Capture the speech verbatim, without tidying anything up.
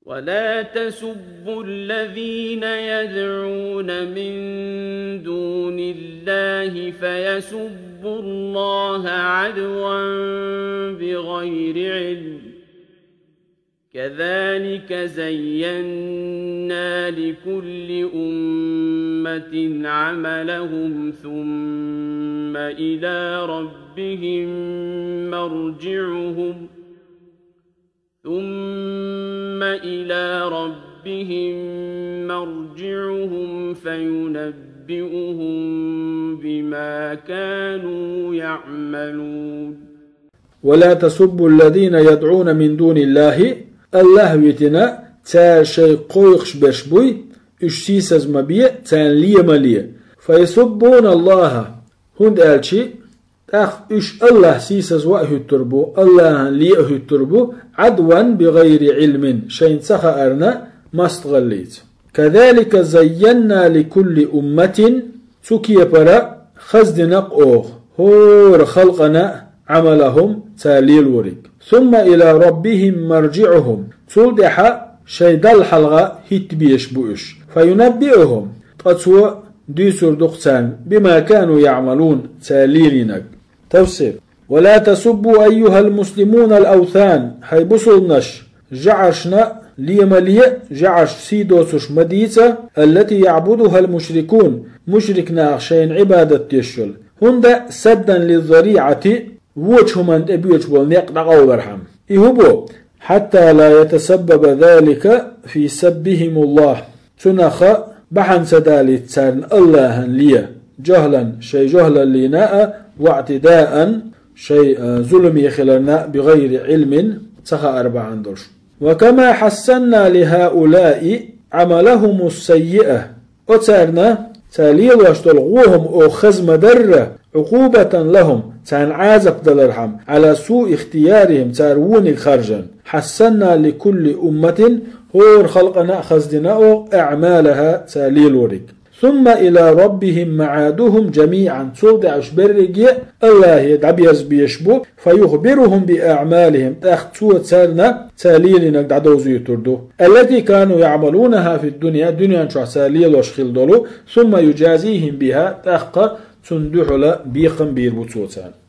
ولا تسبوا الذين يدعون من دون الله فيسبوا الله عدوا بغير علم، كذلك زينا لكل أمة عملهم ثم إلى ربهم مرجعهم ثم إلى ربهم مرجعهم فينبئهم بما كانوا يعملون. ولا تسبوا الذين يدعون من دون الله. АллахӀ витина, цара шоай кхойкхаш берш буй, уьш сийсаз ма бе, царна ле ма ле. فيسبون الله. ХӀунда аьлча тӀаккха уьш АллахӀ сийсаз ваъ хӀуьттур бу, АллахӀан ле а хӀуьттур бу, عدوا بغير علم, шайна ца хаарна, мастагӀаллица. كذلك زينا لكل أمة, цу кепара хаздина-кх оха хӀора халкъана عملهم, цар лелориг. ثم إلى ربهم مرجعهم, цул тӀехьа шоай Далла хьалха хӀитта безаш бу уьш. فينبئهم, ткъа Цо дуьйцур ду-кх царна, بما كانوا يعملون, цар лелийнарг. Тафсир. ولا تسبوا أيها المسلمون الأوثان, хӀай бусалбанаш, жӀарашна ле ма ле, жӀараш сий доцурш ма дийца, التي يعبدها المشركون, мушрик наха шайна Ӏибадат деш йолу. ХӀунда, سدا للذريعة, вочу хӀуманна тӀе боьдуш болу некъ дӀакъовлархьама. И хӀун бу? حتى لا يتسبب ذلك في سبهم الله. Цунах бахьана ца далийта царна АллахӀан ле, جهلا, шайн жохӀаллина а, واعتداء, шайн, а, зуламе хиларна а, بغير علم, ца хаар бахьана долуш. وكما حسنا لهؤلاء عملهم السيئة. Оцарна, цара лелош долу гӀо хӀума оха хаза ма дарра, عقوبة لهم, царна Ӏазап далархьама, على سوء اختيارهم, цара вониг харжан. حسنا لكل أمة, хӀора халкъана а хаздина оха, أعمالها, цара лелориг. ثم إلى ربهم معادهم جميعا, цул тӀаьхьа уьш берриге а АллахӀе дӀаберзабеш бу, فيخبرهم بأعمالهم, тӀаккха Цо царна цара лелийнарг дӀадовзуьйтур ду, التي كانوا يعملونها في الدنيا, дуьнен чохь цара лелош хилла долу, ثم يجازيهم بها, тӀаккха цунна дуьхьала бекхам бийр бу Цо царна.